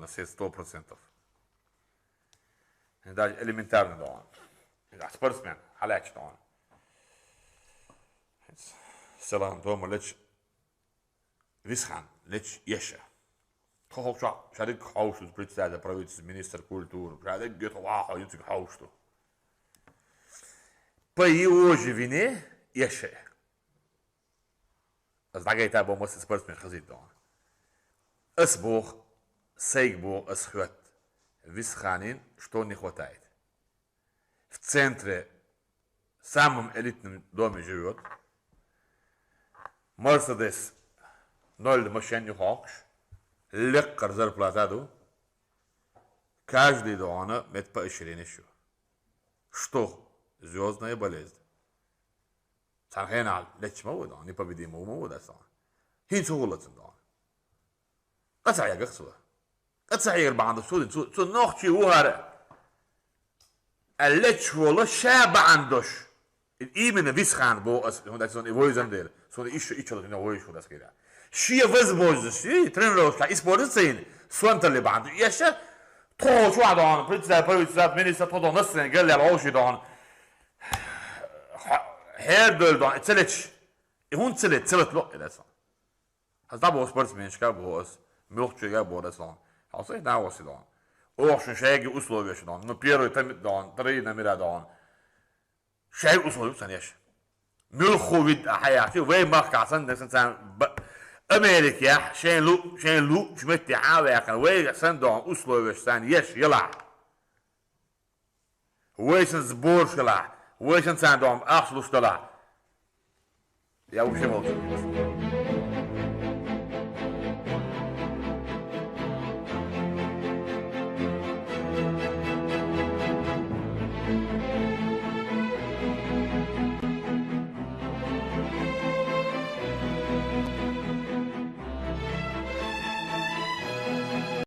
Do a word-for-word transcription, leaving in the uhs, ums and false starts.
На все сто процентов. Даже элементарно, да. Да, спортсмен, хьалаьцча, да. Селам дома леча, Висхан леча Еша. Тхо хӀокху чохь ша дерг хьовш ду, председатель правительства, министр культуры, ша дерг гета вахьа юцига хьовш ду. По его же вине Еша. Ас дӀагайта бо масса спортсмен хазийта дохьа. Ас боху, сайга боху ас хоьтту, Висханин что не хватает. В центре, самом элитном доме живёт. Мерседес ноль машен ю хьокхуш, лекхара зарплата ду. Каждый дохьана мет поощренеш ю. Что? Звездная болезнь. Цхьана хенахь леча ма ву дохьана, непобедимый ма ву дас дохьана. ХӀинца хӀун лацна дохьана? Къа ца хьегах цо. Къа ца хьегар бахьана долуш цо дина, цо, цо нохчий ву хӀара. Аьлла лечаш волу ша бахьана долуш. И именно Висхан боху ас, хӀунда аьлча суна и вевзина дела, суна и ша, и чалхина вевзаш ву ас хира. Шен возможность, и тренировка использовать ца йина, сонталли бахьана долуш. Эша, тхо чохь дохьана, председатель правительства, министр тхо дохьана, нассане галлел вовший дохьана. Хьер доьлу дохьана, и ца лечаш. И хӀунда ца лечаш, ца латало, и дас. Ас дӀабоху спортсменашка а боху ас, муьлххачуьнга а боху ас дохьана. Хьо сайна а васи дохьана. Оха шун шайги условия шу дохьана. Ну, первый там дохьана, три номера дохьана. Шайги условия сан еш. Муьлхха вид а хьаяхчи, вай махкахь санна, сан царна ба-, Америкехь, шайн лу-, шайн луъучу метте хьан а ваьккхина, вайга сан дохьана условия сан еш ялахь. Вай сан сборш ялахь, вай сан царна дохьана ахча луш далахь. Я вообще молчу.